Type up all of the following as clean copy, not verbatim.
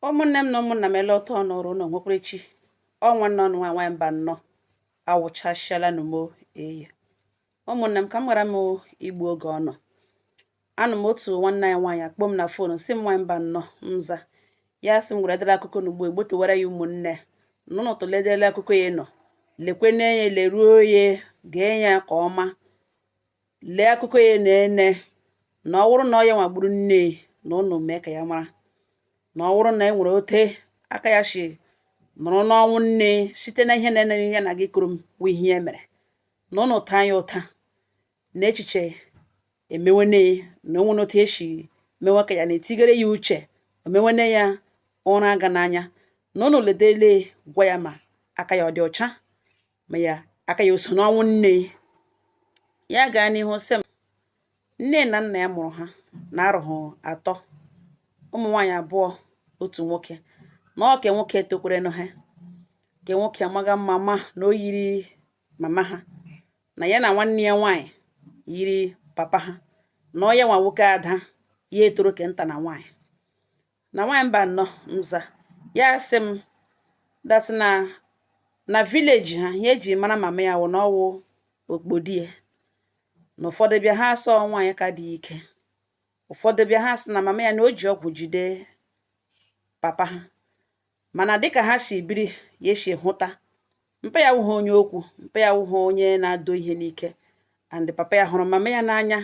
Ụmụnne m na ụmụnna m, ele ụtọ nọrọ ụnụ nwekwara echi. Ọ nwanne ọnụ nwa nwaanyị mba nnọọ awụchasịala n'umo eyi. Ụmụnne m, ka m ghara m igbu oge ọnụ, anụ m otu nwanne anyị nwaanyị akpọ m na phone, sị m, "Nwaanyị mba nnọọ." Nza ya sị m were dere akụkọ n'ugbo egbotowara ya. Ụmụnne na ụnụ tụledela akụkọ ya, nọ lekwene ya, leruo ya, gee ya ka ọma, lee akụkọ ya na-ene na ọ wụrụ na ọ ya nwagburu nne na ụnụ mee ka ya mara na ọ wụrụ na e nwere ote aka ya shi nọrọ n'ọnwụ nne site na ihe na-ene ya na gị kụrụ m wụ ihe ya mere na ụnụ taa ya ụta na echiche emewene na onwere otu esi mewe ka ya na-etigere ya uche omewene ya ụra aga n'anya, na ụnụ ledele gwa ya ma aka ya ọ dị ọcha, ma ya aka ya o so n'ọnwụ nne ya. Gaa n'ihu sị m nne na nna ya mụrụ ha na arụghị atọ, ụmụ nwaanyị abụọ, otu nwoke, na ọ ke nwoke tokwerenụ ha, ke nwoke amaga mma, ma na o yiri mama ha, na ya na nwanne ya nwaanyị yiri papa ha, na ọ ya nwa nwoke ada ya etoro ke nta na nwaanyị na nwaanyị mba nnọọ. Nza ya sị m that na village ha, ihe eji mara mama ya wụ na ọwụ okpodi ya, na ụfọdụ bịa ha sọ nwaanyị ka dị ike, ụfọdụ bịa ha sị na mama ya na o ji ọgwụ jide papa ha. Mana dịka ha si biri ya esi hụta, mpa ya wụghị onye okwu, mpa ya wụghị onye na-adọ ihe n'ike, and papa ya hụrụ mama ya n'anya,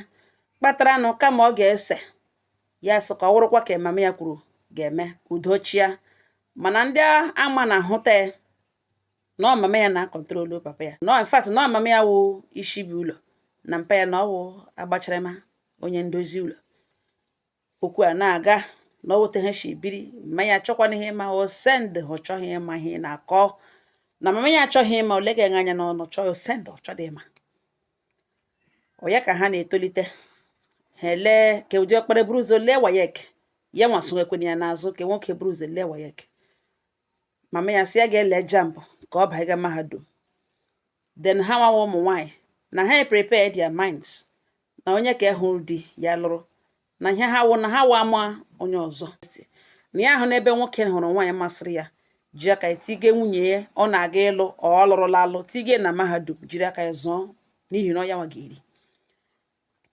kpatara nụ kama ọ ga-ese ya sị ka ọ wụrụkwa ka mama ya kwuru ga-eme ka udo chia. Mana ndị ama na-ahụta ya na ọ mama ya na-acontrol papa ya, na in fact na ọ mama ya wụ isi bi ụlọ, na mpa ya na ọ wụ agbacharama onye ndozi ụlọ. Okwu a na-aga na ọ wute ha si biri, mama ya achọkwana ihe ịma o send, ọ chọghị ịma ihe na-akọ, na mama ya achọghị ịma ole ga-enye anya n'ọnụ chọọ send, ọ chọghị ịma. Ọ ya ka ha na-etolite, ha ele ka ụdị ọkpara buru ụzọ lee WAEC, ya nwa sonyekwana ya n'azụ, ka nwoke buru ụzọ lee WAEC. Mama ya sị ya ga-ele JAMB ka ọ banye mahadum. Then ha nwawa ụmụ nwanyị na ha prepare their minds na onye ka hụrụ di ya lụrụ, na ihe ha wụ na ha wụ ama onye ọzọ, na ya ahụ n'ebe nwoke hụrụ nwaanyị masịrị ya, ji aka ya tige nwunye ya ọ na-aga ịlụ, ọ lụrụla alụ, tige na mahadum, jiri aka ya zụọ, n'ihi na ọ ya nwa ga-eri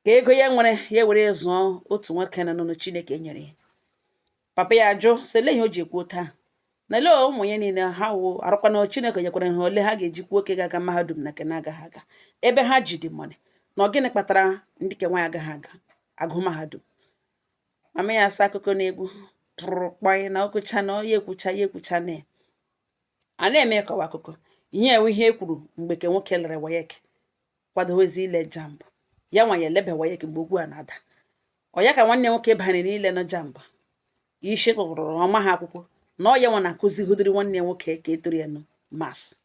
ka ego ya nwere ya were zụọ otu nwoke na nụnụ Chineke nyere ya. Papa ya ajụ sị ele ihe o ji ekwu otu ahụ, na ele ụmụ ya niile ha wụ arụkwana Chineke nyekwara ha ole ha ga-eji kwuo oke ga-aga mahadum na nke na-agaghị aga, ebe ha ji dị money, na ọ gịnị kpatara ndị ke nwaanyị agaghị aga agụ mahadum. Mama ya asa akụkọ na-egwu pụrụ kpọị na okwucha na ya ekwucha ya ekwucha na ya a na-eme kọwa akụkọ ihe ewe ihe e kwuru mgbe ke nwoke lere WAEC, kwadowezi ile JAMB, ya nwa ya elebe WAEC mgbe okwu a na-ada. Ọ ya ka nwanne nwoke banyere n'ile na JAMB, isi kpụrụ ọma ha akwụkwọ, na ọ ya nwa na-akụzi hụdịrị nwanne ya nwoke ka e toro ya nụ maths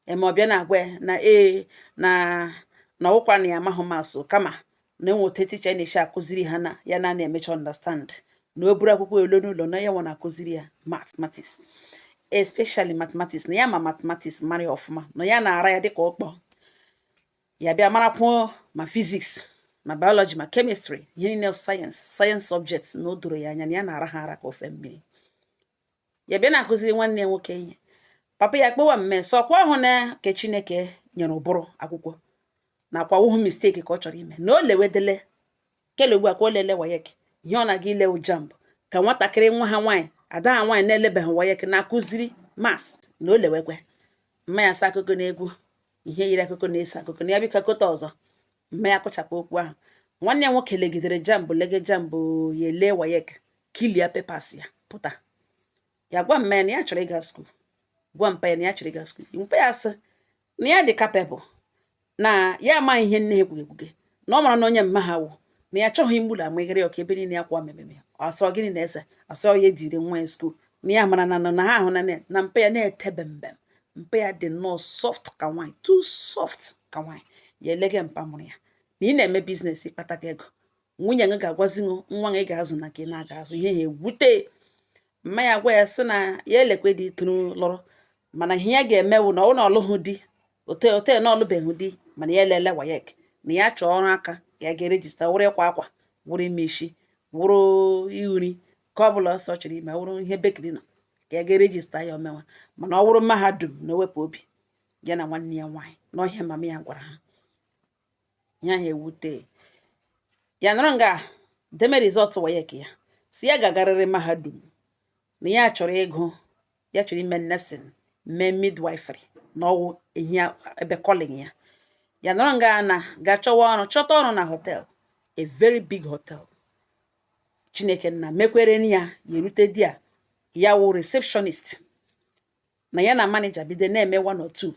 eme. Ọbịa na-agwa ya na ee, na ọwụkwa na ya amahụ maths, kama na enwe otu teacher na-esi akụziri ha na ya na na-emecha understand, na o buru akwụkwọ elo n'ụlọ, na ya nwa na-akụziri ya mathematics, especially mathematics, na ya ma mathematics mara ya ọfụma, na ya na-ara ya dịka ụkpọ. Ya bịa marakwuo ma physics, ma biology, ma chemistry, ihe niile science, science subjects, na o doro ya anya na ya na-ara ha ara ka ofe mmiri. Ya bịa na-akụziri nwanne ya nwoke ihe. Papa ya kpọwa mme sọkwa ọhụ na ke Chineke nyere ụbụrụ akwụkwọ nakwa wụhụ mistake ka ọ chọrọ ime na o lewedele kele ugbu a ka o lele WAEC, ihe ọ na-aga ilewu JAMB, ka nwatakịrị nwa ha nwaanyị, ada ha nwaanyị na-elebeghị WAEC na-akụziri maths, na o lewekwe. Mma ya asa akụkọ na-egwu ihe yiri akụkọ na-eso akụkọ na ya biko kota ọzọ. Mma ya kụchapụ okwu ahụ. Nwanne ya nwoke legidere JAMB, lege JAMB, ya ele WAEC, clear papers ya pụta. Ya gwa mma ya na ya chọrọ ịga school, gwa mpa ya na ya chọrọ ịga school. Mpa ya sị na ya dị capable, na ya amaghị ihe nne ha ekwuge ekwuge, na ọ mara na onye mma ha wụ, na ya achọghị igbula amagharị ọka ebe niile ya kwa mememe ọsọ gịnị na-ese ọsọ ya edire nwa ya school, na ya mara na na ha ahụ na na mpa ya na-ete bembem. Mpa ya dị nnọọ soft ka nwaanyị, too soft ka nwaanyị. Ya elege mpa mụrụ ya na ị na-eme business ịkpata ego, nwunye gị ga-agwazi nwa gị ga-azụ na ka ị na-aga azụ ihe ha ewute. Mma ya gwa ya sị na ya elekwe dị tụrụ lụrụ, mana ihe ya ga-eme wụ na ọ na ọlụghụ di ote ote na ọlụbeghị di, mana ya elele WAEC, na ya chọọ ọrụ aka ya ga-eregister, wụrụ ịkwa akwa, wụrụ ime isi, wụrụ iri ka ọ bụla ọsọ chọrọ ime, wụrụ ihe bakery nọ. Ka ya ga register ya omenwa, mana ọ wụrụ mahadum na o wepụ obi ya na nwanne ya nwaanyị n'ọhịa. Mama ya gwara ha ihe ahụ ewute ya. Nọrọ nga deme result WAEC ya, si ya ga-agarịrị mahadum, na ya chọrọ ịgụ, ya chọrọ ime nursing, mee midwifery, na ọwụ ihe ebe calling ya. Ya nọrọ nga na ga chọwa ọrụ, chọta ọrụ na hotel, a very big hotel. Chineke nna mekwere ya, ya erute di a, ya wụ receptionist, na ya na manager bido na-eme one or two.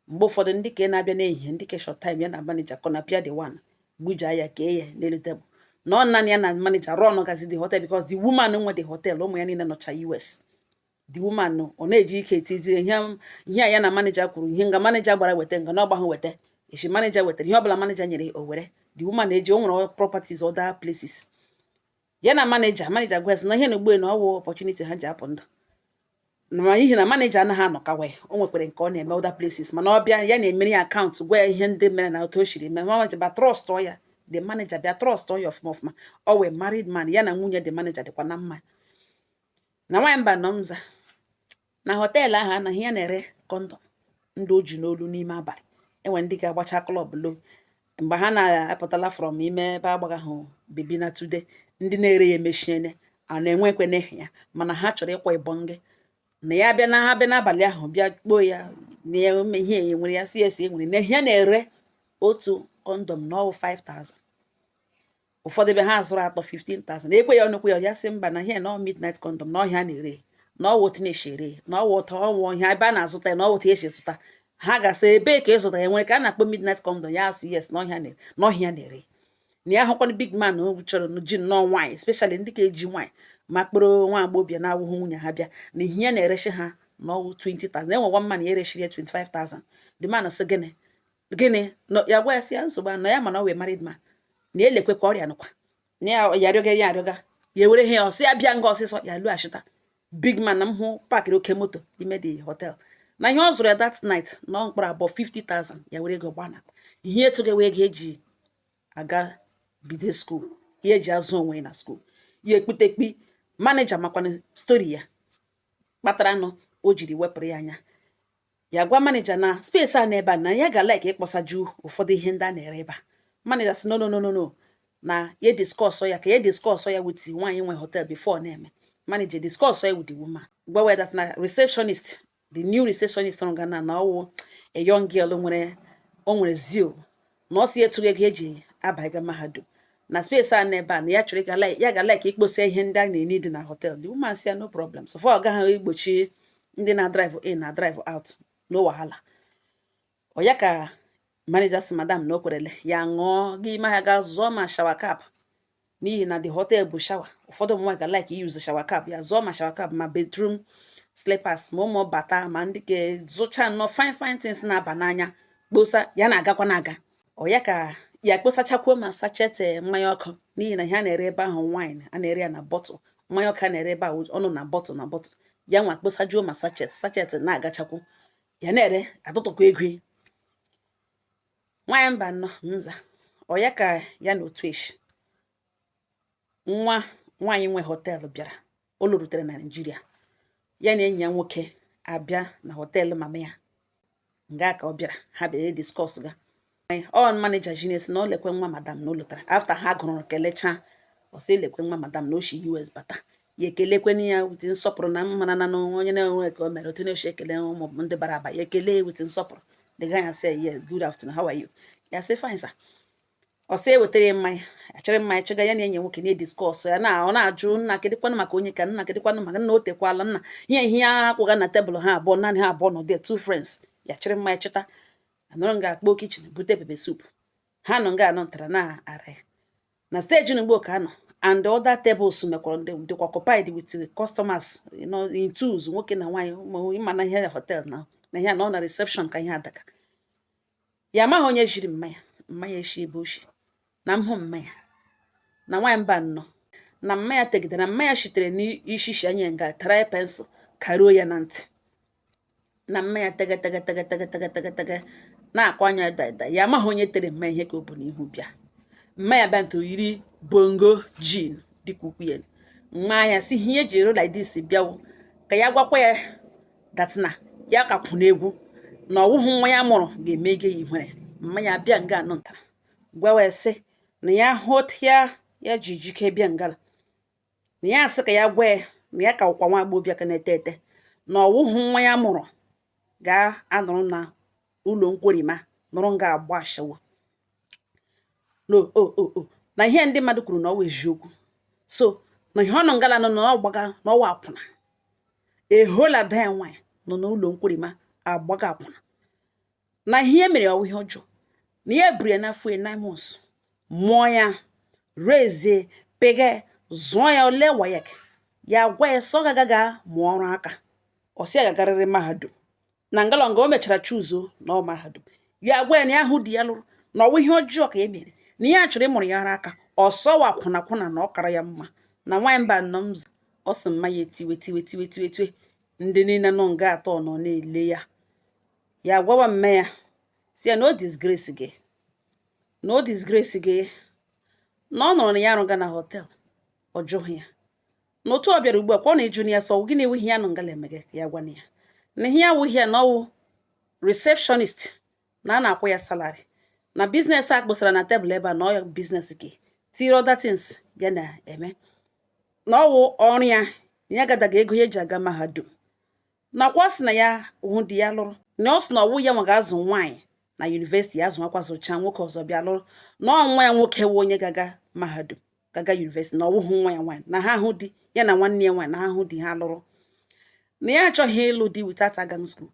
Mgbe ụfọdụ ndị ka na-abịa n'ehihie, ndị ke short time, ya na manager kọnapịa the one gbuja ya, kee ya n'elu tebụl, na ọ naanị ya na manager run gazi the hotel, because the woman nwe the hotel, ụmụ ya niile nọcha US. The woman ọ na-eji ike etizi ihe ihe a ya na manager kwuru, ihe nga manager gbara weta, nga na ọgba ahụ weta echi manager wetara, ihe ọbụla manager nyere o were. The woman na-eji o nwere properties other places. Ya na manager gwa ya sị na ihe na ugbu na ọwụ opportunity ha ji apụ ndụ, ma n'ihi na manager anaghị anọkawa ya, o nwekwara nke ọ na-eme other places, mana ọ bịa ya na-emere ya account, gwa ya ihe ndị mere na otu o siri mee. Manager bịa trust ya, the manager bịa trust ya ọfụma ọfụma. Ọ wee married man, ya na nwunye the manager dịkwa na mma. Na nwaanyị mba nọ mza na hotel ahụ anaghị ya na-ere condom ndị o ji n'olu n'ime abalị. Enwere ndị ga-agbacha club lo mgbe ha na-apụtala from ime ebe agbagha ahụ bebi na today, ndị na-ere ya emechiene, a na-enwekwene ya, mana ha chọrọ ịkwa ịbọ ngị na ya bịa na ha bịa n'abalị ahụ bịa kpoo ya na ya ome ihe ya nwere ya si esi enwere na ihe na-ere otu condom na ọwụ 5000, ụfọdụ ebe ha zụrụ atọ 15,000. Ekwe ya ọnụ kwe ya, ya sị mba, na ihe na ọ midnight condom, na ọhịa na-ere, na ọwụ otu na-esi ere, na ọwụ ụtọ ọwụ ọhịa ebe a na-azụta ya, na ọwụ otu esi zụta. Ha ga-asị ebee ka ị zụta ya, nwere ka a na-akpọ midnight condom? Ya asị yes, na ọhịa na-ere, na ọhịa na-ere, na ya hụkwana big man chọrọ ji nnọọ nwaanyị, especially ndị ka eji nwaanyị ma kpọrọ nwa agbọghọbịa na-awụghị nwunye ha bịa, na ihe ya na-erechi ha na ọwụ 20,000. Enwe one man ya erechiri ya 25,000. The man sị gịnị gịnị? Ya gwa ya sị ya nsogbu na ya, mana ọ wee married man, na elekwekwa ọrịa nụkwa na ya, ya arịọga, ya arịọga, ya ewere ihe ya ọsị ya bịa nga ọsịsọ ya lụghachita. Big man na m hụ pakịrị oke moto ime the hotel, na ihe ọ zụrụ ya that night na ọ mkpọrọ abụọ 50,000. Ya were ego gbana ihe etụghị ego eji aga bido school, ihe eji azụ onwe na school ya. Ekputekpi manager makwana story ya kpatara nụ o jiri wepụrụ ya anya. Ya gwa manager na space a na ebe a na ya ga like ịkpọsaju ụfọdụ ihe ndị a na-ere ebe a. Manager sị no, no, no, no, no, na ya discuss ya, ka ya discuss ya with nwaanyị nwe hotel before na-eme. Manager discuss ya with the woman, gwa that na receptionist, the new receptionist nọ ga na ọwụ a young girl nwere o nwere zeal, na ọ si etụghị ego eji abaiga mahadum, na space a na ebe a na ya chọrọ ịga like ya ga like ikposa ihe ndị a na-eni dị na hotel. The woman sị ya no problem, so far ọ gaghị egbochi ndị na drive in na drive out, no wahala. Ọ ya ka manager si madam na o kwerele ya ṅụọ gị ime ahịa ga zụọ ma shower cap, n'ihi na the hotel bụ shower, ụfọdụ ụmụ nwaanyị ga like use shower cap. Ya zụọ ma shower cap, ma bedroom slippers, ma ụmụ bata, ma ndị ke zụcha nnọọ fine fine things na-aba n'anya kposa. Ya na-agakwa na-aga, ọ ya ka ya kposachakwuo ma sachet mmanya ọkụ, n'ihi na ihe a na-ere ebe ahụ, wine a na-ere ya na bottle, mmanya ọkụ a na-ere ebe ahụ ọnụ na bottle na bottle. Ya nwa kposajuo ma sachet sachet na-agachakwu, ya na-ere atụtụkwa ego. Nwaanyị mba nnọọ nza, ọ ya ka ya na otu eshi nwa nwaanyị nwe hotel bịara, o lorutere na Naịjirịa, ya na enyi ya nwoke abịa na hotel mama ya nga ka ọ bịara. Ha bịara discuss ga ọ manager ji na na o lekwe nwa madam na o lotara after ha gụrụ kelechaa. Ọ sị lekwe nwa madam na o shi US bata. Ya ekelekweni ya with nsọpụrụ, na mmara na onye na-enwe ka o mere otu na-esi ekele ụmụ ndị bara aba. Ya ekele with nsọpụrụ. The guy say, "Yes, good afternoon, how are you?" Ya sị, "Fine, sir." Ọ sị ewetara ya mmanya, achịrị mmanya chịga. Ya na enyi nwoke na-ediscuss ya na ọ na-ajụ nna kedịkwanụ maka onye ka nna kedịkwanụ maka nna o tekwala nna ihe ihe ya akwụga na tebụl ha abụọ, naanị ha abụọ nọ there, two friends. Ya chịrị mmanya chịta, anọrọ nga akpọ kitchen bute pepper soup. Ha nọ nga anọ ntara na ara ya na stage n'ugbo ka anọ, and the other tables mekwara ndị dịkwa occupied with customers, in twos, nwoke na nwaanyị. Ịma na ihe hotel na ihe nọ na reception ka ihe adaka. Ya amaghị onye jiri mmanya, mmanya eshi ebe oshi na mhụ mmanya na nwaanyị mba nnọọ na mmanya tegidere na mmanya shitere n'ishishi anya nga tara ya pencil karuo ya na ntị, na mmanya tege tege tege tege tege tege tege na-akwa anya dada. Ya amaghị onye tere mmanya ihe ka o bu n'ihu bịa. Mmanya bịa ntụ yiri bongo gin dịka ukwu ya mmanya si ihe eji rụ like this bịawo. Ka ya gwakwa ya that na ya ka kwụ n'egwu, na ọwụhụ nwa ya mụrụ ga-eme ego ya ihere. Mma ya bịa nga anọ ntara gwawa ya sị na ya hụ otu ya ya ji jike bịa ngala, na ya sị ka ya gwa ya na ya ka wụkwa nwa agbọghọbịa ka na-ete ete, na ọwụhụ nwa ya mụrụ ga-anọrọ na ụlọ nkwerima, nọrọ nga agba ashawo. No o o o na ihe ndị mmadụ kwuru na ọ wụ eziokwu. So na ihe ọ nọ ngala nọ na ọ gbaga na ọwa akwụna ehola ada ya nwaanyị nọ n'ụlọ nkwerima agbaga akwụna, na ihe mere ọwụ ihe ọjọọ, na ya buru ya n'afọ ya 9 months, mụọ ya, rezie pege, zụọ ya, ole WAEC. Ya gwa ya sọ ọ gaga ga mụọ ọrụ aka, ọ sị ya gagarịrị mahadum. Na ngalọnga o mechara chuzo na ọ mahadum. Ya gwa ya na ya hụ di ya lụrụ, na ọwụ ihe ọjọọ ka e mere, na ya chọrọ ịmụrụ ya ọrụ aka, ọsọwa akwụna kwụna, na ọ kara ya mma. Na nwaanyị mba nọ m, ọ sị mma ya etiwe tiwe tiwe tiwe tiwe. Ndị niile nọ nga atọ nọ na-ele ya. Ya gwawa mme ya si ya na o disgrace gị, na o disgrace gị, na ọ nọrọ na ya arụga na hotel, ọ jụghị ya. Na otu ọ bịara ugbu a kwa, ọ na-eju na ya sọ gịnị eweghị ya nọ ngala emege. Ya gwana ya na ihe ya awụghị ya, na ọwụ receptionist, na a na-akwụ ya salary, na business a kposara na tebụl ebe a, na ọ ya business ke tiri other things ya na-eme, na ọwụ ọrụ ya, ya gadaga ego ya eji aga mahadum. Nakwa ọ sị na ya hụ di ya lụrụ, na ọ sị na ọwụ ya nwa ga-azụ nwaanyị na university, ya zụmakwa zụchaa, nwoke ọzọ bịa lụrụ, na ọ nwa ya nwoke wụ onye gaga mahadum, gaga university, na ọwụhụ nwa ya nwaanyị. Na ha hụ di ya na nwanne ya nwaanyị, na ha hụ di ha lụrụ, na ya achọghị ịlụ di without agaghị school,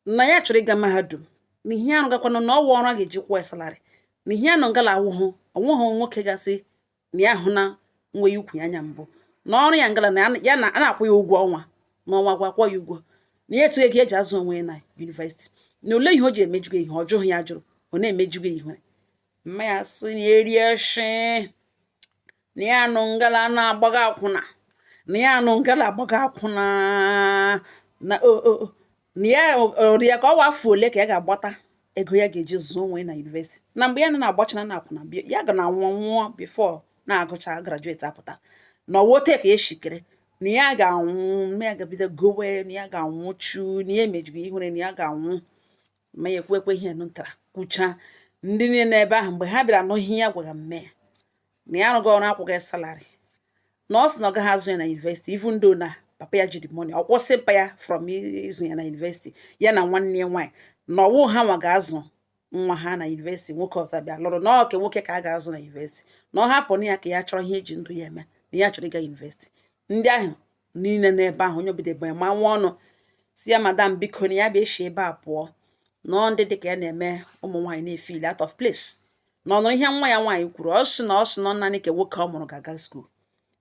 na ya chọrọ ịga mahadum, na ihe arụ gakwanụ na ọwụ ọrụ a ga-eji kwụọ ya salary, na ihe ya nọ ngala awụhụ onweghị nwoke gasị na ya hụ na nwe ya ukwu ya anya mbụ, na ọrụ ya ngala na ya na a na-akwụ ya ụgwọ ọnwa n'ọnwa, gwa ya ụgwọ, na ya etu ego eji azụ onwe ya na university, na ole ihe o ji emejugo ihe. Ọ jụghị ya, jụrụ ọ na-emejugo ihe. Mma ya sị na erie shi, na ya nụ ngala na-agbaga akwụna, na ya nụ ngala agbaga akwụna, na o o na ya ọ dị ya ka ọ wa afọ ole ka ya ga-agbata ego ya ga-eji zụọ onwe ya na university, na mgbe ya nọ na-agbachana na akwụna, ya ga na anwụọ nwụọ before na-agụcha graduate apụta, na ọwote ka eshikere na ya ga-anwụ. Na ya ga-bido gowe, na ya ga-anwụchu, na ya emejigo ihure, na ya ga-anwụ. Ma ya ekwu ekwe ihe ntara kwucha. Ndị niile n'ebe ahụ, mgbe ha bịara nụ ihe ya gwara mme ya, na ya arụghị ọrụ akwụghị salary, na ọ sị na ọ gaghị azụ ya na university, even though na papa ya jiri money, ọ kwụsị mpa ya from ịzụ ya na university, ya na nwanne ya nwaanyị, na ọwụ ha nwa ga-azụ nwa ha na university, nwoke ọzọ bịa lụrụ, na ọ ke nwoke ka a ga-azụ na university, na ọ hapụ na ya ka ya chọrọ ihe eji ndụ ya eme, na ya chọrọ ịga university. Ndị ahụ niile n'ebe ahụ, onye obido ebe ma nwa ọnụ si ya, "Madam, biko," na ya bịa eshi ebe a pụọ, nọọ ndị dịka ya na-eme ụmụ nwaanyị na-efeel out of place. Na ọ nụrụ ihe nwa ya nwaanyị kwuru, ọ sị na ọ naanị ke nwoke ọ mụrụ ga-aga school,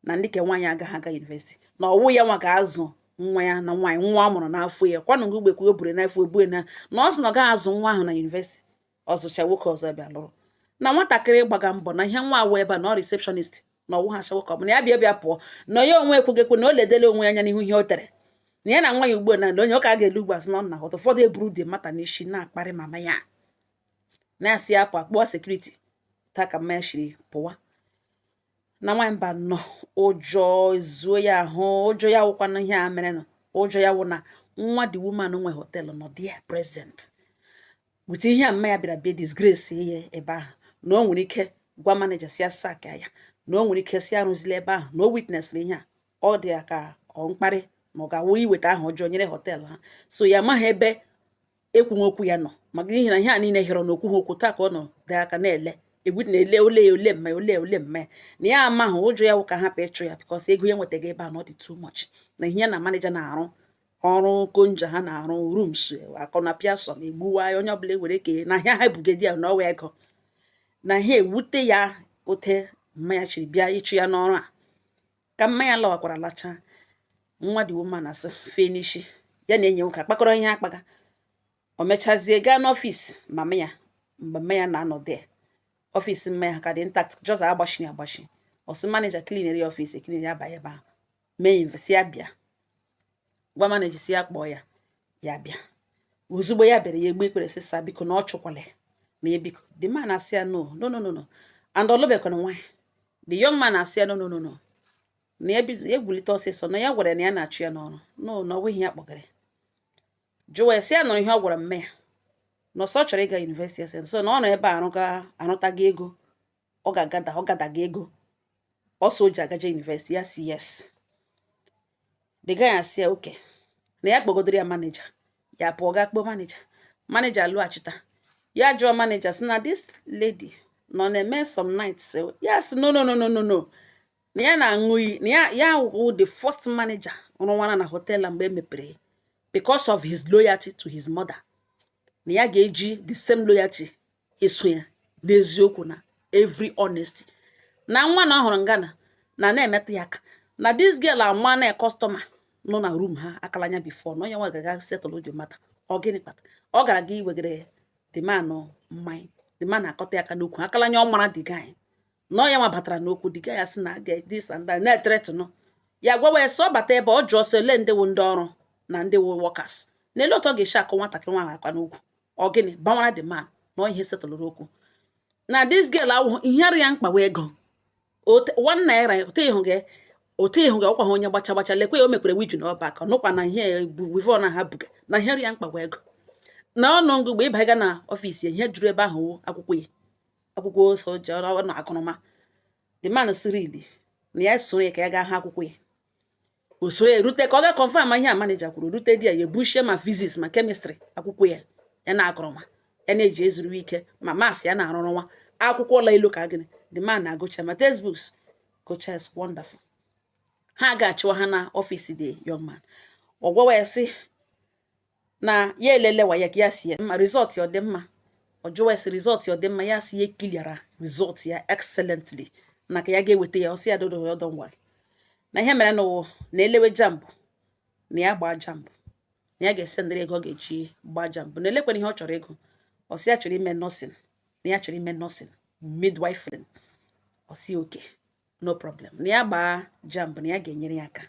na ndị ke nwaanyị agaghị aga university, na ọwụ ya nwa ga-azụ nwa ya na nwaanyị, nwa ọ mụrụ n'afọ ya kwanụ ngụ gbekwe o buru n'afọ ebue, na ọ sị na ọ gaghị azụ nwa ahụ na university, ọzụcha nwoke ọzọ bịa lụrụ, na nwatakịrị gbaga mbọ, na ihe nwa awụ ebe a na ọ receptionist, na ọwụ ha ashawo ka ọ bụ na ya bịa bịa pụọ, na ya onwe ekweghị ekwe, na o ledele onwe ya anya n'ihu ihe o tere, na ya na nwa ya ugbu a, na onye ụka ga-elu ugbu a sị na ọ na-aghọta. Ụfọdụ eburu dị mata n'isi na-akparị mama ya, na-asị ya pụ, akpọọ security taa ka mma ya shiri pụwa. Na nwaanyị mba nọ, ụjọ ezuo ya ahụ. Ụjọ ya wụkwana ihe a mere nụ, ụjọ ya wụ na nwa the woman nwe hotel nọ there present with ihe a mma ya bịara bịa disgrace ihe ebe ahụ, na o nwere ike gwa manager si ya sack ya, na o nwere ike si arụzila ebe ahụ, na o witness ihe a, ọ dị ya ka ọ mkparị, ma ọ ga-awụ iweta aha ọjọọ nyere hotel ha. So ya amaghị ebe ekwughị okwu ya nọ, maka n'ihi na ihe a niile hịrọ na okwu ha okwu taa ka ọ nọ dị aka na-ele egwu na-ele ole ya ole mma ole ole mma ya, na ya amaghị. Ụjọ ya wụ ka hapụ ịchụ ya, because ego ya nwetaghị ebe a na ọ dị too much, na ihe ya na manager na-arụ ọrụ konja ha na-arụ rooms akọ na piasọ na egbuwa ya, onye ọbụla ewere kee na ahịa ha ebugedi ya na ọwa ego, na ihe ewute ya ote mma ya chiri bịa ịchụ ya n'ọrụ a. Ka mma ya lọwakwara lacha, nwa the woman asị fee n'isi ya na enyi nwoke akpakọrọ ihe akpaga. O mechazie gaa n'office mama ya. Mgbe mama ya na-anọ there, office mma ya ka dị intact, just agbachiri agbachi. Ọ sị manager cleanere ya office, clean ya, banye ebe ahụ mee invest. Ya bịa gwa manager si ya kpọọ ya. Ya bịa. Ozugbo ya bịara, ya egbe ekpere sị, "Sir, biko, na ọ chụkwala ya, na ya biko." The man asị ya, "No, no, no, no, no." And ọ lụbekwana nwaanyị. The young man asị ya, "No, no, no, no," Na ya bizu ya gwulite ọsịsọ na ya gwara na ya na-achụ ya n'ọrụ. No, na ọ bụghị ya kpọgara. Jụwa ya sị ya nụrụ ihe ọ gwara mme ya na ọsọ chọrọ ịga university. Ese so na ọ nọ ebe a arụga arụtago ego, ọ ga-agada, ọ gadaga ego ọsọ o ji agaje university. Ya si yes. The guy asị ya okay, na ya kpọgodoro ya manager. Ya pụọ gaa kpọọ manager. Manager alụghachita. Ya jụọ manager sị na this lady nọ na-eme some nights. Ya sị no, no, no, no, no, no, na ya na-aṅụ iyi na ya ya wụ the first manager rụwara na hotel a mgbe e mepere, because of his loyalty to his mother, na ya ga-eji the same loyalty eso ya n'eziokwu na every honesty, na nwa na ọ hụrụ ngana na na-emetụ ya aka, na this girl ama na customer nọ na room ha akala anya before, na onye nwa gaga settle the matter. Ọ gịnị kpata ọ gara ga iwegere the man mmanya, the man akọta ya aka n'okwu akala anya ọ mara the guy, na ọ ya nwa batara n'okwu. The guy ya sị na ga this and that, na-ethreaten ya. Gwawa ya sị ọ bata ebe ọ jụọ sị ole ndị wụ ndị ọrụ na ndị wụ workers, n'elu otu ọ ga-esi akụ nwatakịrị nwaanyị aka n'ukwu. Ọ gịnị bawara the man na ọ ihe settlụrụ okwu na this girl awụ ihe arụ ya mkpawa ego ₦1 otu ịhụ gị, otu ịhụ gị ọkwa ha onye gbacha gbacha. Lekwe ya, o mekwere wiju na ọba aka nụkwa na ihe bụ weave na ha buga na ihe arụ ya mkpawa ego na ọnụ ngụ. Mgbe ịbanye na office ya, ihe juru ebe ahụ wụ akwụkwọ ya, akwụkwọ ose o ji ọrụ na akụnụma. The man siri ili na ya soro ya ka ya gaa hụ akwụkwọ ya. O soro ya rute ka ọ ga confirm ihe a manager kwuru. Rute di ya, ya ebushie ma physics ma chemistry akwụkwọ ya, ya na akụrụma ya na-eji ezuru ike ma maths ya na-arụrụ nwa akwụkwọ ụlọ elu ka gịnị. The man na-agụcha ma textbooks gụcha is wonderful. Ha ga-achịwa ha na office the young man. Ọ gwawa ya sị na ya elelewa ya ka ya si ya mma, result ya ọ dị mma. Ọ jụwa ya sị result ya ọ dị mma. Ya sị ya cleara result ya excellently, na ka ya ga-eweta ya. Ọ sị ya dodo ya, don't worry, na ihe mere na na elewe JAMB, na ya gbaa JAMB, na ya ga-esendịrị ego ọ ga-eji gbaa JAMB, na elekwana ihe ọ chọrọ ego. Ọ sị ya chọrọ ime nursing, na ya chọrọ ime nursing midwifery. Ọ sị okay, no problem, na ya gbaa JAMB, na ya ga-enyere ya aka,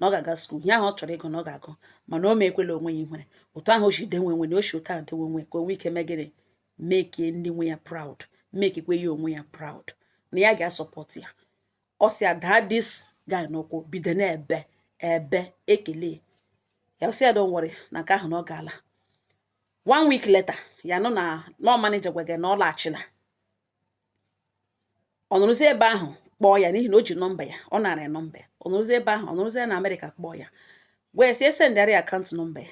na ọ ga-aga school ihe ahụ ọ chọrọ ịgụ, na ọ ga-agụ, mana o mekwela onwe ya ihere otu ahụ o si denwe onwe, na o si otu ahụ dewe onwe, ka o nwee ike mee gịnị, make ndị nwe ya proud, mekekwe ya onwe ya proud, na ya ga-asupport ya. Ọ sị ada this guy n'ụkwụ bido na-ebe ebe ekele ya. Ọ sị ya don't worry, na nke ahụ na ọ gaala. One week later, ya nụ na nọ manager gwaga na ọ laghachila. Ọ nọrọzie ebe ahụ kpọọ ya, n'ihi na o ji nọmba ya, ọ nara ya nọmba ya. Ọ nọrọzie ebe ahụ, ọ nọrọzie na Amerịka kpọọ ya, gwa ya sị esendịara ya account number ya,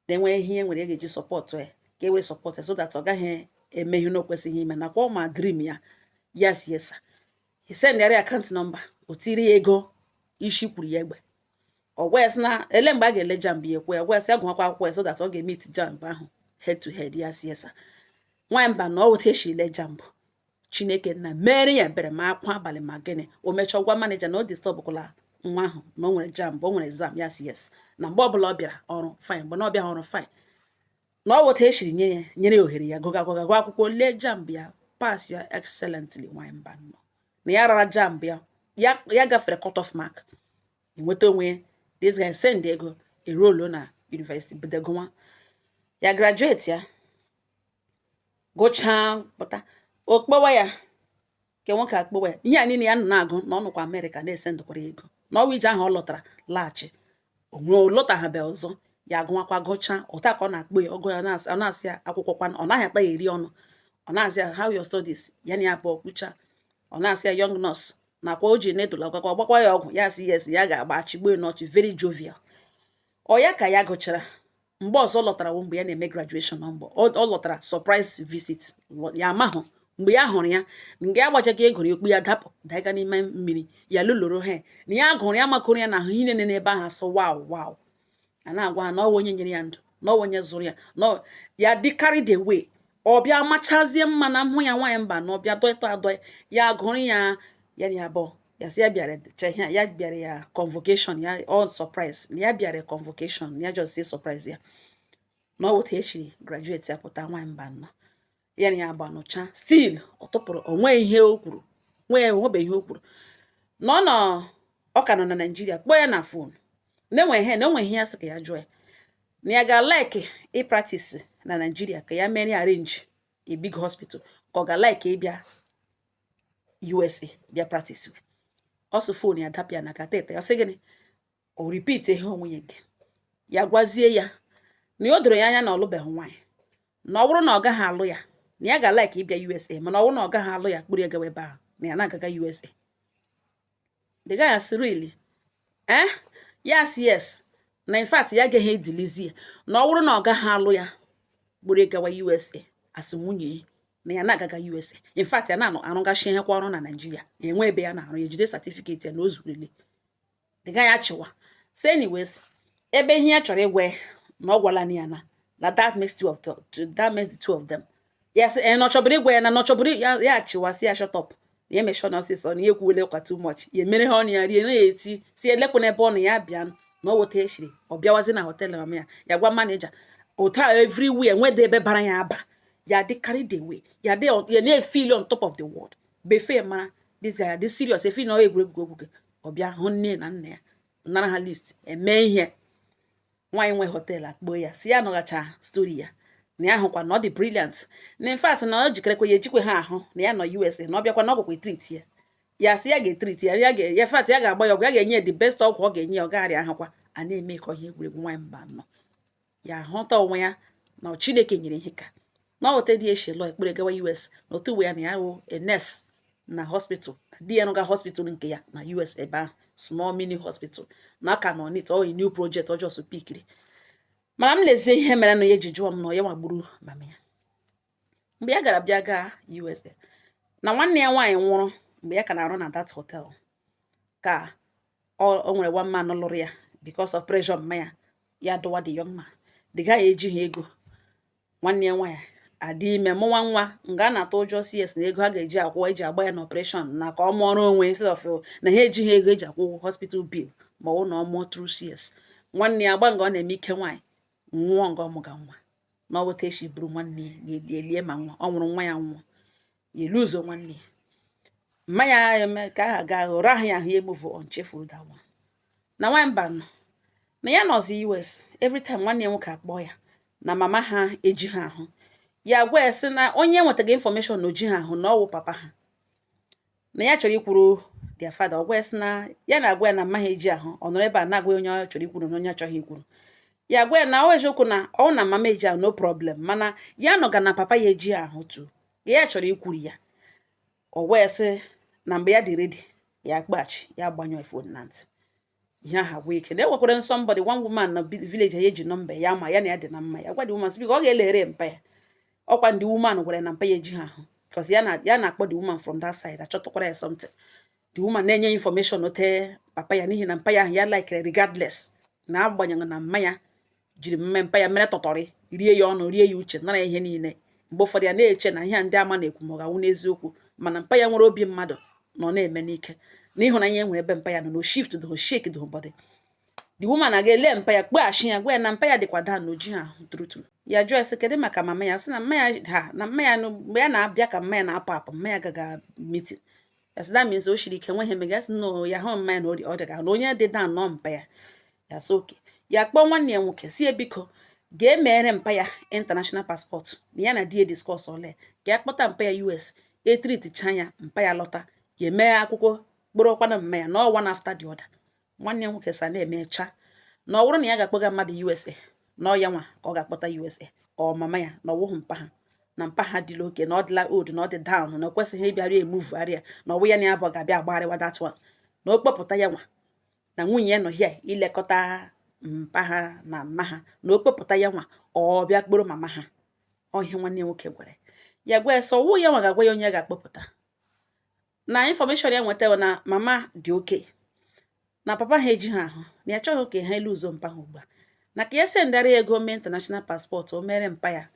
na-enwe ihe nwere ya ga-eji support ya, ka e wee support ya so that ọ gaghị eme ihe na o kwesịghị ime, nakwa ọ ma dream ya. Yes, yes sir. Esendịara ya account number, o tiri ya ego isi kwuru ya egbe. Ọ gwa ya sị na ele mgbe a ga-ele JAMB ya, ekwe ya. Gwa ya sị ya gụọkwa akwụkwọ ya so that ọ ga-emeet JAMB ahụ head to head. Ya si yes sir. Nwaanyị mba na ọ wụta esi ile JAMB, Chineke nna mere ya ebere, ma akwa abalị ma gịnị. O mechaa gwa manager na o disturbkwala nwa ahụ, na o nwere JAMB, o nwere exam. Ya si yes, na mgbe ọbụla ọ bịara ọrụ fine, mgbe na ọ bịaghị ọrụ fine, na ọ wụta esiri nye ya, nyere ya ohere ya gụga gụga gụọ akwụkwọ, lee JAMB ya, pass ya excellently. Nwaanyị mba nọ na ya rara JAMB ya, ya ya gafere cut off mark, enweta onwe. This guy send ego enroll na university, bido gụwa ya, graduate ya, gụchaa pụta. O kpọwa ya nke nwoke akpọwa ya ihe a niile ya nọ na-agụ, na ọ nọkwa Amerịka na-esendịkwara ya ego. Na ọnwa ije ahụ ọ lọtara laghachi onwe, o lọtaghabe ọzọ. Ya agụwakwa, gụchaa ụta ka ọ na-akpọ ya ọgụ ya, ọ na-asị ya akwụkwọ kwana, ọ naghị ata ya eri ọnụ. Ọ na-asị ya how your studies, ya na ya abụọ kwucha. Ọ na-asị ya young nurse nakwa o ji needle ọgakwa gbakwa ya ọgwụ. Ya sị yes, ya ga-agba chigbo n'ọchị, very jovial. Ọ ya ka ya gụchara. Mgbe ọzọ lọtara wụ mgbe ya na-eme graduation. Na mgbe ọ lọtara surprise visit, ya amahụ mgbe ya hụrụ ya nga ya gbachaga ego ya, okpu ya dapụ daga n'ime mmiri. Ya lụloro ha na ya gụrụ ya, makụrụ ya na ahụ ihe niile n'ebe ahụ, asụ wow. A na-agwa ha na ọwa onye nyere ya ndụ, na ọwa onye zụrụ ya, na ya dị carried away. Ọ bịa machazie mma na mhụ ya. Nwaanyị mba na ọ bịa dọịta adọ ya, gụrụ ya, ya na ya abụọ. Ya sị ya bịara che ihe a, ya bịara ya convocation ya, all surprise na ya bịara convocation ya, just say surprise ya na ọ wụta echiri graduate ya pụta. Nwaanyị mba nnọọ, ya na ya agba nụcha, still ọ tụpụrụ onwe ihe o kwuru, nwee nwebe ihe o kwuru na ọ nọ, ọ ka nọ na Naịjirịa. Kpọọ ya na phone na enwe ihe na enwe ihe ya sị ka ya jụọ ya, na ya ga-like ịpractice na Naịjirịa, ka ya mere arrange a big hospital, ka ọ ga-like ịbịa USA bịa practice. Ọ sị phone ya dapụ ya n'aka tete. Ọ sị gịnị? O repeat ihe onwe ya gị. Ya gwazie ya na o doro ya anya na ọ lụbeghị nwaanyị, na ọ bụrụ na ọ gaghị alụ ya, na ya ga-like ịbịa USA, mana ọ bụrụ na ọ gaghị alụ ya, kpụrụ ya gawa ebe ahụ, na ya na-agaga USA. The guy asị, "Really?" Eh, ya sị yes, na in fact ya agaghị edilizi ya, na ọ bụrụ na ọ gaghị alụ ya, kpụrụ ya gawa USA asị nwunye ya, na ya na-agaga USA. In fact ya na-anọ arụgachi ihe kwa ọrụ na Naịjirịa, ya enwe ebe ya na-arụ, ya ejide certificate ya na o zurule. The guy achịwa, so anyways, ebe ihe ya chọrọ ịgwa ya na ọ gwala ya na that makes the two of them. Ya sị na ọ chọburu ịgwa ya na ọ chọburu ya. Ya achịwa, sị ya shut up, na ya emechọ na ọsịsọ, na ya ekwuwele kwa too much. Ya emere ha ọnụ, ya rie na-eti, si elekwa n'ebe ọ na ya bịa na ọ weta eshiri. Ọ bịawazi na hotel mama ya, ya gwa manager otu a everywhere nwede ebe bara ya aba, ya dị carried away, ya dị ya na-efeel on top of the world. Befe mara this guy dị serious, efi na ọ egwuregwu egwu gị. Ọ bịa hụ nne na nna ya, nara ha list, eme ihe. Nwaanyị nwe hotel akpọ ya, si ya nọghacha story ya, na ya hụkwa na ọ dị brilliant, na in fact na ọ jikerekwa ya ejikwe ha ahụ na ya nọ USA, na ọ bịakwa na ọ gwakwa treat ya. Ya sị ya ga-etreat ya, ya ga ya fact ya ga-agba ya ọgwụ, ya ga-enye ya the best ọgwụ ọ ga-enye ya, ọ gagharị ahụkwa a na-eme ka ihe egwuregwu. Nwaanyị mba nọ ya hụta onwe ya na Chineke nyere ihe ka na ọ weta dị eshi lọ ekpere gawa US, na otu uwe ya na ya wụ a nurse na hospital, na di ya rụga hospital nke ya na US ebe ahụ, small mini hospital, na aka nọ nit ọ new project ọ just pikiri. Mana m lezie ihe mere na ya eji jụọ m na ya nwagburu mama ya mgbe ya gara bịa gaa USA, na nwanne ya nwaanyị nwụrụ mgbe ya ka na-arụ na that hotel, ka o nwere one man lụrụ ya because of pressure mma ya. Ya dụwa the young man, the guy ejighị ego. Nwanne ya nwaanyị adị ime, mụnwa nwa, nga a na-atụ ụjọ CS na ego a ga-eji akwụ eji agba ya na operation na ka ọ mụọrọ onwe, instead of na ha ejighị ego eji akwụ ụgwọ hospital bill, ma ọ bụ na ọ mụọ through CS. Nwanne ya agba nga ọ na-eme ike, nwaanyị nwụọ nga ọ mụga nwa, na ọ weta echi buru nwanne ya elie ma nwa ọ nwụrụ, nwa ya nwụọ, ya eluzo nwanne ya. Mma ya eme ka aha gaa ụra ahụ ya ahụ, ya emove on, chefuru that one. Na nwaanyị mba nọ na ya nọzi US, every time nwanne ya nwoke akpọ ya na mama ha eji ha ahụ, ya gwa ya sị na onye nwetaga information na oji ha ahụ, na ọwụ papa ha, na ya chọrọ ikwuru their father. Ọ gwa ya sị na ya na-agwa ya na mma ha eji ahụ. Ọ nọrọ ebe a na-agwa ya onye ọ chọrọ ikwuru na onye achọghị ikwuru. Ya gwa ya na ọ eziokwu na ọ na mama eji ahụ, no problem, mana ya nọga na papa ya eji ahụ tu, ya chọrọ ikwuru ya. Ọ gwa ya sị na mgbe ya dị ready, ya kpaghachi ya, gbanyụọ phone na ntị. Ihe ahụ agwa ike na enwekwara somebody, one woman na village ya eji nọmba ya, ma ya na ya dị na mma. Ya gwa the woman sị biko, ọ ga-eleghere mpa ya. Ọkwa ndị woman gwara ya na mpa ya eji ha ahụ, because ya na ya na-akpọ the woman from that side, achọtakwara ya something. The woman na-enye information ote papa ya, n'ihi na mpa ya ahụ ya likere regardless, na agbanyeghị na mma ya jiri mme mpa ya mere tọtọrị, rie ya ọnụ, rie ya uche, nara ya ihe niile. Mgbe ụfọdụ ya na-eche na ihe a ndị ama na-ekwu ma ọ ga-awụ n'eziokwu, mana mpa ya nwere obi mmadụ nọ na-eme n'ike na ịhụnanya e nwere ebe mpa ya nọ, na o shift do shake the body. The woman aga ele mpa ya, kpeghachi ya, gwa ya na mpa ya dịkwa down na oji ha ahụ true true. Ya jụọ ya sị kedu maka mama ya? Sị na mma ya ha na mma ya mgbe ya na-abịa ka mma ya na-apụ apụ, mma ya gaga meeting. Ya sị that means o shiri ike nweghị emega. Ya sị no, ya hụ mma ya na ọ dịga na onye dị down nọ mpa ya. Ya sị oke. Ya kpọọ nwanne ya nwoke, si ya biko ga-emere mpa ya international passport, na ya na di ya discuss ole ka ya kpọta mpa ya US, etreatcha ya, mpa ya lọta, ya emee akwụkwọ kpụrụkwana mma ya na ọ one after the other. Nwanne ya nwoke sa na-emecha na ọ bụrụ na ya ga-akpọga mmadụ USA, na ọ ya nwa ka ọ ga-akpọta USA, ọ mama ya, na ọwụghị mpa ha, na mpa ha dịla oke, na ọ dịla old, na ọ dị down, na ọ kwesịghị ịbịara emuvugharị ya, na ọ bụ ya na ya bụ ga-abịa agbagharịwa that one, na o kpọpụta ya nwa na nwunye ya nọ here ilekọta mpa ha na mma ha, na o kpọpụta ya nwa, ọ bịa kporo mama ha. Ọ ihe nwanne ya nwoke gwara ya. Gwa ya sọ ọwụ ya nwa ga-agwa ya onye ya ga-akpọpụta, na information ya nweta na mama dị oke na papa ha eji ha ahụ, na ya chọghị ka ha elu ụzọ mpa ha ugbu a, na ka ya sendara ya ego mee international passport, o mere mpa ya,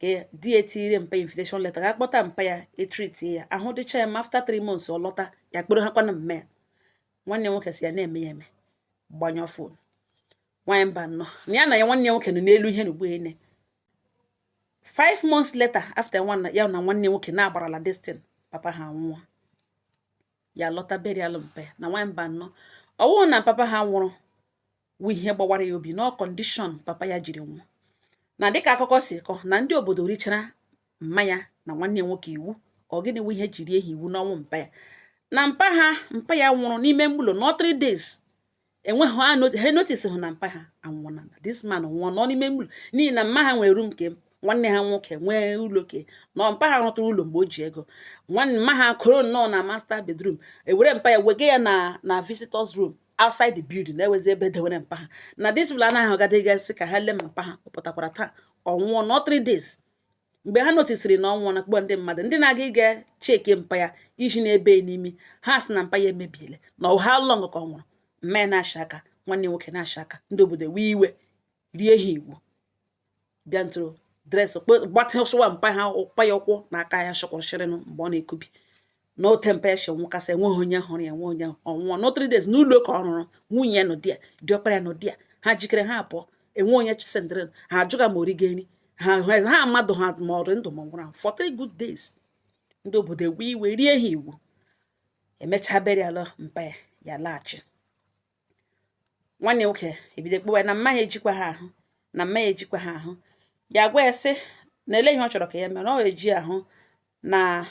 ka di ya etire mpa invitation letter, ga kpọta mpa ya, etreatie ya, ahụ dịcha ya ma after 3 months ọ lọta, ya kporo ha kwana mme ya. Nwanne ya nwoke si ya na-eme ya eme, gbanyụọ phone. Nwaanyị mba nnọọ na ya na ya nwanne ya nwoke nọ n'elu ihe n'ugbu ene. 5 months later, after nwanne ya na nwanne nwoke na-agbarala destin, papa ha nwụọ, ya lọta burial mpa ya. Na nwaanyị mba nnọọ, ọwụụ na papa ha nwụrụ wụ ihe gbawara ya obi, na condition papa ya jiri nwụọ, na dịka akụkọ si kọ, na ndị obodo richara mma ya na nwanne ya nwoke iwu. Ọ gịnị wụ ihe jiri ehi iwu n'ọnwụ mpa ya? Na mpa ha, mpa ya nwụrụ n'ime mgbulo nọ 3 days, enweghị ha notice hụ na mpa ha anwụọna, na this man nwụọ nọ n'ime mgbulo, n'ihi na mma ha nwere room ke nwanne ha nwoke nwee ụlọ ke na mpa ha rụtụrụ ụlọ mgbe o ji ego. Nwanne mma ha koro nnọọ na master bedroom, ewere mpa ya wega ya na visitors room outside the building, na-ewezi ebe dewere mpa ha na this ụlọ anaghị agadịgasị ka ha lee ma mpa ha ọ pụtakwara taa. Ọ nwụọ nọ 3 days. Mgbe ha notisiri na ọ nwụọ na kpọọ ndị mmadụ, ndị na-aga ịga cheki mpa ya iji na-ebe n'imi ha, sị na mpa ya emebiele na how long ka ọ nwụrụ. Mma ya na-acha aka, nwanne nwoke na-acha aka, ndị obodo wee iwe rie ha iwu, bịa ntụrụ dress gbatịsụwa mpa ha, mpa ya ụkwụ na aka ya shọkwụrịrịnụ mgbe ọ na-ekubi na ote mpa ya si nwụkasị. Enweghị onye hụrụ ya, nwe onye ọnwụọ no 3 days n'ụlọ ka ọ rụrụ. Nwunye ya nọ di ya, diọkpara ya nọ di ya, ha jikere ha pụọ, enwe onye chisendịrị ha, ajụga ma origo nri ha, ha amadụ ha ma ọ dị ndụ ma ọ nwụrụ anwụ for 3 good days. Ndị obodo ewe iwe rie ha iwu. Emechaa burial mpa ya, ya laghachi. Nwanne nwoke ebido kpọwa na mma ha ejikwa ha ahụ, na mma ya ejikwa ha ahụ. Ya gwa ya sị na ele ihe ọ chọrọ ka ya mere, ọ eji ahụ na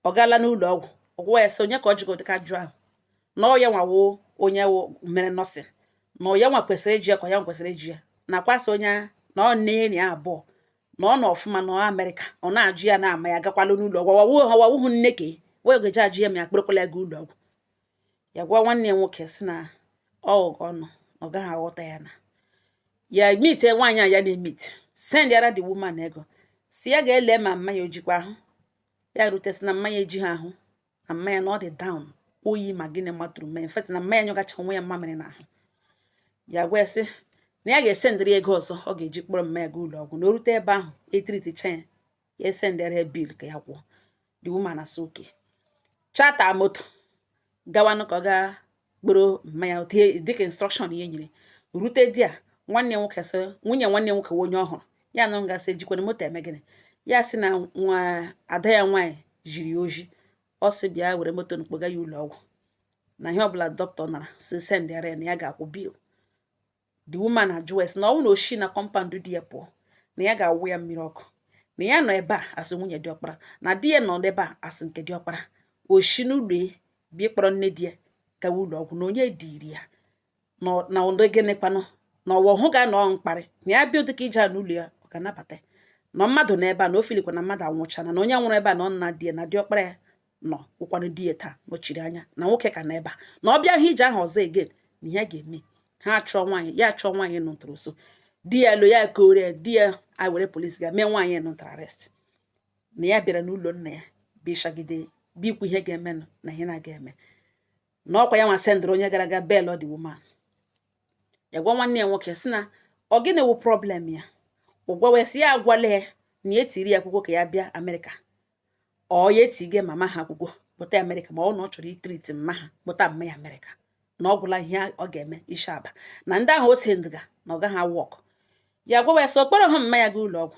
ọ gaala n'ụlọ ọgwụ. Ọ gwa ya sị onye ka ọ jụgo dịka ajụ ahụ, na ọ ya nwawo onye mere nursing, na ọ ya nwa kwesịrị iji ya, ka ọ ya nwa kwesịrị iji ya na kwasị onye na ọ nne ya abụọ na ọ nọ ọfụma na Amerịka. Ọ na-ajụ ya na ama ya agakwala n'ụlọ ọgwụ, wawuo ha wawuhụ nne ka wee gaji ajụ ya ma ya kpụrụkwala ya gaa ụlọ ọgwụ. Ya gwa nwanne ya nwoke sị na ọ ọnụ ọ gaghị aghọta ya, na ya meet nwaanyị a ya na-emeet, send yara the woman ego, si ya ga-ele ma mma ya ojikwa ahụ. Ya rute, sị na mma ya eji ha ahụ, na mma ya na ọ dị down, oyi ma gịnị matụrụ mma ya, in fact na mma ya nyụgacha onwe ya mmamịrị n'ahụ. Ya gwa ya sị na ya ga-esendịrị ego ọzọ ọ ga-eji kpọrọ mma ya gaa ụlọ ọgwụ, na o rute ebe ahụ etreaticha ya, ya esendịrị ya bill ka ya kwụọ. The woman asị okay, charter moto gawanụ ka ọ gaa kpọrọ mma ya dịka instruction ya nyere. Rute di a, nwanne ya nwoke sị nwunye nwanne ya nwoke wụ onye ọhụrụ ya nọ ngasị ejikwana moto eme gịnị. Ya sị na nwa ada ya nwaanyị jiri ya oji, ọ sị bịa were moto kpọga ya ụlọ ọgwụ, na ihe ọbụla dọkịta nara si sendịara ya, na ya ga-akwụ bill. The woman ajụwa sị na ọ bụrụ na o shi na compound di ya pụọ, na ya ga-awụ ya mmiri ọkụ, na ya nọ ebe a asị nwunye diọkpara, na di ya nọ ebe a asị nke diọkpara, o shi n'ụlọ ya bịa kpọrọ nne di ya gawa ụlọ ọgwụ, na onye dịrị ya na ụdị gịnị kwanụ, na ọwa hụ ga-anọ mkparị, na ya bịa ụdịka ije a n'ụlọ ya, ọ ga-anabata ya, na mmadụ nọ ebe a, na o filikwa na mmadụ anwụchana, na onye nwụrụ ebe a na ọ nna di ya, na diọkpara ya nọ wụkwanụ di ya taa nọchiri anya, na nwoke ka nọ ebe a, na ọ bịa hụ ije ahụ ọzọ again, na ihe ga-eme ha achọọ nwaanyị ya, achọọ nwaanyị nụtụrụ so di ya lo ya kore ya, di ya a were polisi ga mee nwaanyị nụtara arrest, na ya bịara n'ụlọ nna ya bịa bịa ikwu ihe ga-emenụ na ihe na-aga eme, na ọkwa ya nwa sendịrị onye gara aga bail the woman. Ya gwa nwanne ya nwoke sị na ọ gịnị wụ problem ya. Ọ gwawa ya sị ya agwala ya na ya etiri ya akwụkwọ ka ya bịa Amerịka, ọ ya etige mama ha akwụkwọ kpọta Amerịka, ma ọ na ọ chọrọ itreat mma ha, kpọta mma ya Amerịka, na ọ gwụla ihe ọ ga-eme isi aba na ndị ahụ o sendịga na ọ gaghị awọk. Ya gwawa ya sị ọ kpọrọ ha mma ya gaa ụlọ ọgwụ,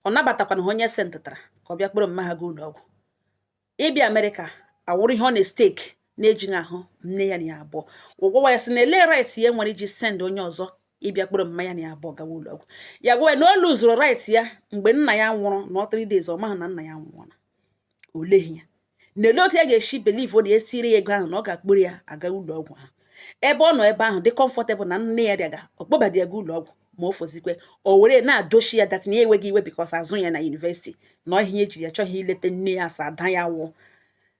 ọ nabatakwana ha onye sendịtara ka ọ bịa kpọrọ mma ha gaa ụlọ ọgwụ. Ịbịa Amerịka awụrụ ihe ọ na-estake na-ejighị ahụ nne ya na ya abụọ. Ọ gwawa ya sị na ele right ya nwere iji send onye ọzọ ịbịa kpọrọ mma ya na ya abụọ gawa ụlọ ọgwụ. Ya gwa ya na o luzuru right ya mgbe nna ya nwụrụ na ọ 3 days ọ maghị na nna ya nwụọla, oleghị ya na ele otu ya ga-esi believe na esiri ya ego ahụ na ọ ga-akpụrụ ya aga ụlọ ọgwụ ahụ, ebe ọ nọ ebe ahụ dị comfortable na nne ya rịaga ọkpọbadị ya ga ụlọ ọgwụ, ma o fozikwe o were na-adochi ya that na ya enweghị iwe because azụ ya na university, na ihe ejiri ya chọghị ilete nne ya asa ada ya wụ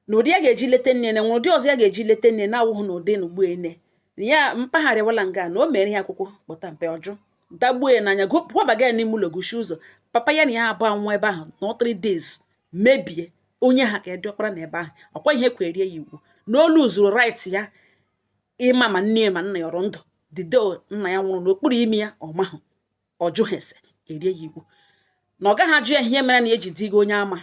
na ụdị ya ga-eji lete nne, na nwere ụdị ọzọ ya ga-eji lete nne na-awụghị na ụdị na ugbu ene na ya mpaghara nga na o mere ya akwụkwọ kpọta mpe ọjụ dagbuo ya n'anya kwabaga ya n'ime ụlọ, gosi ụzọ papa ya na ya abụọ anwụ ebe ahụ na 3 days mebie onye ha ka ya diọkpara na ebe ahụ ọkwa ihe kwerie ya iwu na olu zuru right ya ịma ma nne ya ma nna ya ọrụ ndụ dido nna ya nwụrụ n'okpuru imi ya, ọ mahụ ọ jụghị ese erie ya iwu na ọ gaghị ajụ ya ihe mere na eji digo onye ama,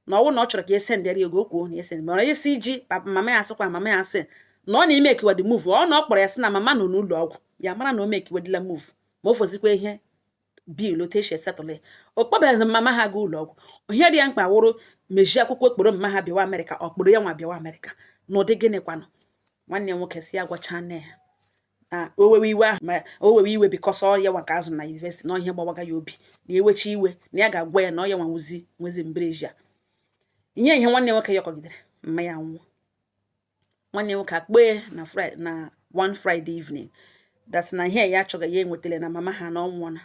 na ọwụ na ọ chọrọ ka e sendịrị ego, o kwuo na ese mana isi iji mama ya asịkwa mama ya asị na ọ na-eme ekiwa the move, ọ na ọ kpọrọ ya sị na mama nọ n'ụlọ ọgwụ, ya mara na o mekiwedila move, ma o fozikwa ihe bill otu esi esettle ya. O kpọbeghị mama ha gaa ụlọ ọgwụ. Ihe dị ya mkpa wụrụ mejie akwụkwọ kpọrọ mama ha bịawa Amerịka, ọ kpọrọ ya nwa bịawa Amerịka n'ụdị gịnị kwanụ. Nwanne ya nwoke si ya gwacha nne ya na o wewe iwe ahụ, ma o wewe iwe because ọ ya nwa ka azụ na university, na ihe gbawaga ya obi na ewechi iwe, na ya ga-agwa ya na ọ ya nwa nwezi nwezi mbreji a ihe nwanne nwoke ya kọgidere. Mma ya nwụọ, nwanne nwoke akpee na Friday, na one Friday evening, that na ihe ya achọghị ya enwetara na mama ha na ọ nwụọna,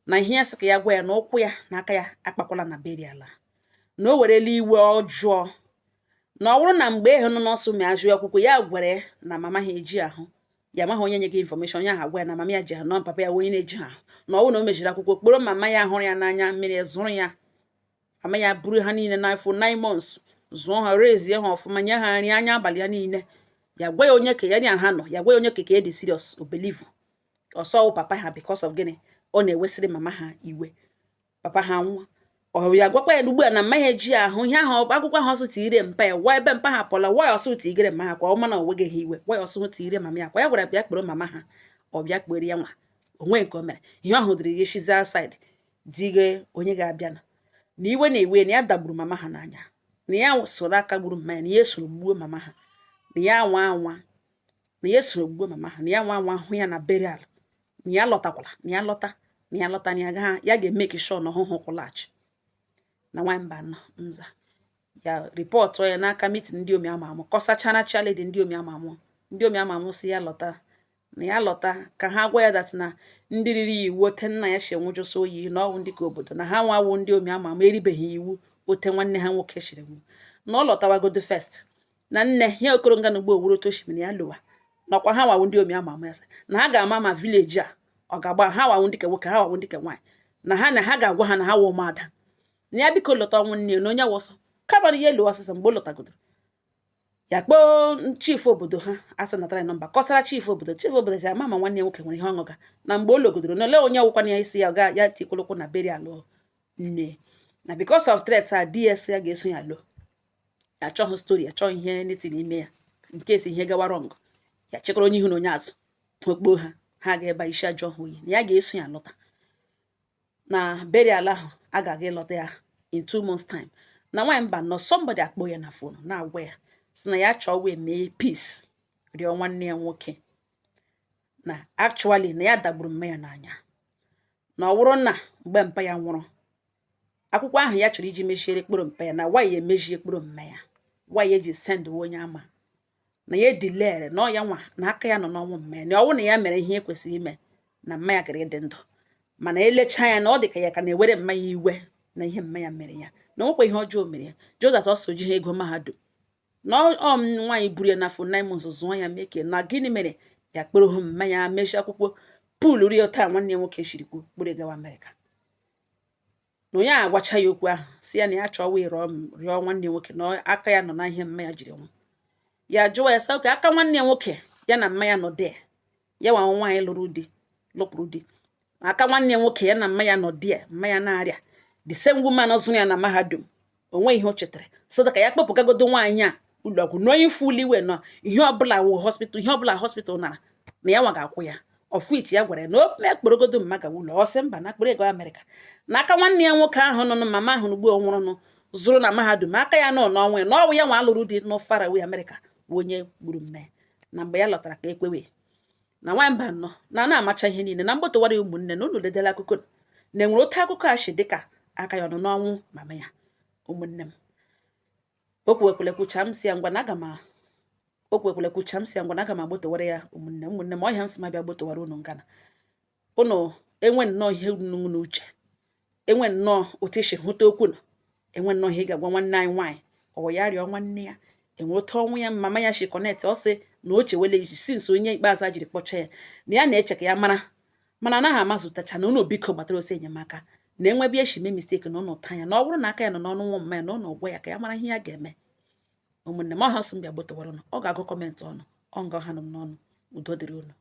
na ihe ya sị ka ya gwa ya na ụkwụ ya na aka ya akpakwala na burial, na o werela iwe ọjọọ, na ọ bụrụ na mgbe ịhụ nọ n'ọsọ ma ajụ akwụkwọ ya gwara ya na mama ha eji ahụ ya, amaghị onye nye gị information ya, ha gwa ya na mama ya ji ahụ, na papa ya onye na-eji ha ahụ, na ọ bụrụ na o mejiri akwụkwọ kporo mama ya hụrụ ya n'anya, mmiri zụrụ ya, mama ya buru ha niile n'afọ 9 months, zụọ ha, rezie ha ọfụma, nye ha nri anya abalị ya niile. Ya gwa ya onye ka ya na ha nọ, ya gwa ya onye ka ka dị serious, o believe ọsọ papa ha. Because of gịnị? Ọ na-ewesịrị mama ha iwe papa ha nwụọ. Ọ ya gwakwa ya ugbu a na mma ya eji ahụ ihe ahụ, akwụkwọ ahụ ọsụ tire mpa ya wa ebe mpa ha pụọla wa ya, ọsụ tigere mma ha kwa ọma na onweghị ha iwe wa ya, ọsụ tire mama ya kwa. Ya gwara bịa kpọrọ mama ha, ọ bịa kpere ya nwa onwe nke o mere ihe ahụ dịrị ya shizi aside dige onye ga-abịa na iwe na-ewe na ya dagburu mama ha n'anya, na ya soro aka gburu mama ya, na ya esoro gbuo mama ha, na ya anwa anwa, na ya esoro gbuo mama ha, na ya nwa anwa hụ ya na burial, na ya lọtakwala, na ya lọta, na ya lọta, na ya ga ya ga-emeki sure na ọhụhụ kwụlaghachi na nwamba nọ nza ya report ya n'aka meeting ndị omi ama amụ, kọsachara chairlady ndị omi ama amụ. Ndị omi ama amụ si ya lọta, na ya lọta ka ha gwa ya that na ndị riri ya iwu ote nna ya si enwụjụsị oyi na ọwụ ndị ka obodo na ha nwawu ndị omi ama ama eribeghị iwu ote nwanne ha nwoke shiri nwụ, na ọ lọtawagodo first na nne ya okoronga na ugbo owuru otu osimiri ya lụwa nakwa ha nwawu ndị omi ama ama ya sị na ha ga-ama ma village a ọ ga-agba ha nwawu ndị ka nwoke, ha nwawu ndị ka nwaanyị, na ha na ha ga-agwa ha na ha wụ ụmụada, na ya biko lọta ọnwụ nne ya na onye wọsọ kama na ihe lụwa ọsịsọ. Mgbe ọ lọtagodoro, ya kpọọ chief obodo ha, asị natara ya nọmba, kọsara chief obodo. Chief obodo si ama ma nwanne ya nwoke nwere ihe ọṅụga na mgbe o logodoro na ole onye wụkwana ya isi ya ga ya tikwala ụkwụ na burial nne, na because of threat a ds ya ga-eso ya lo, achọghị story, achọghị ihe anything ime ya nke esi ihe gawa wrong, ya chekọrọ onye ihu na onye azụ okpo ha, ha ga-ebe isi ajọ ha oyi, na ya ga-eso ya lọta na burial ahụ a ga-aga ịlọta ya in 2 months time. Na nwaanyị mba nọ, somebody akpọ ya na phone na-agwa ya si na ya chọọ wee mee peace, rịọ nwanne ya nwoke na actually na ya dagburu mma ya n'anya, na ọ bụrụ na mgbe mpa ya nwụrụ, akwụkwọ ahụ ya chọrọ iji mechiere kpụrụ mpa ya, na why emejie kpụrụ mma ya, why eji send onye ama na ya edilere na ọ ya nwa na aka ya nọ n'ọnwụ mma ya, na ọ bụrụ na ya mere ihe e kwesịrị ime na mma ya gara ịdị ndụ, mana elechaa ya na ọ dị ka ya ka na-ewere mma ya iwe na ihe mma ya mere ya, na onwekwa ihe ọjọọ mere ya. Joseph ọsọ ji ha ego mahadum na ọ nwaanyị buru ya n'afọ 9 months zụọ ya mee ke na gịnị mere ya kpọrọ hụ mma ya mechie akwụkwọ pul rie taa nwanne ya nwoke shiri kwu kpụrụ gawa Amerịka, na onye a agwacha ya okwu ahụ si ya na ya chọọ wee rịọ nwanne ya nwoke na aka ya nọ na ihe mma ya jiri nwụ. Ya jụwa ya sị oke aka nwanne ya nwoke ya na mma ya nọ dị ya nwa nwaanyị lụrụ di lụpụrụ di, aka nwanne ya nwoke ya na mma ya nọ di ya, mma ya na-arịa, the same woman zụrụ ya na mahadum, onwe ihe o chetara so ka ya kpọpụgagodo nwaanyị a ụlọ ọgwụ na onye fuli iwe nọ ihe ọbụla wụ hospital, ihe ọbụla hospital nara na ya nwa ga-akwụ ya, of which ya gwara ya na o kporogodo mma gawa ụlọ, ọ sị mba, na kporo ego Amerịka, na aka nwanne ya nwoke ahụ nọ na mama ahụ n'ugbo nwụrụnụ zụrụ na mahadum, aka ya nọ n'ọnwa ya, na ọwụ ya nwa alụrụ di nọ far away Amerịka bụ onye gburu mme, na mgbe ya lọtara ka ekwewe na nwamba nọ na na-amacha ihe niile na mgbotowara ya. Ụmụnne na unu ledela akụkọ na enwere otu akụkọ a shi dịka aka ya ọ nọ n'ọnwụ mama ya. Ụmụnne m, o kwuwekwele kwucha m si ya ngwa na aga m o kwekwele kwucha m si ya ngwa na aga m agbotowara ya. Ụmụnne, ụmụnne m, ọhịa m si m abịa gbotowara unu ngana unu enwe nnọọ ihe unu n'uche, enwe nnọọ otu isi hụta okwu na enwe nnọọ ihe ị ga-agwa nwanne anyị nwaanyị, ọ ya rịọ nwanne ya enwe otu ọnwụ ya mama ya shi connect. Ọ sị na o chewele since onye ikpeazụ a jiri kpọcha ya na ya na-eche ka ya mara, mana anaghị amazụtacha na unu biko gbatara ọsọ enyemaka na enwebe eshi mee mistake na ụnụ taa ya, na ọ bụrụ na aka ya nọ n'ọnụ nwa mma ya, na ụnụ gwa ya ka ya mara ihe ya ga-eme. Ụmụnne m, ọha sọ m bịa gbotowara unu. Ọ ga-agụ comment ọnụ ọ nga ha nọ m n'ọnụ. Udo dịrị unu.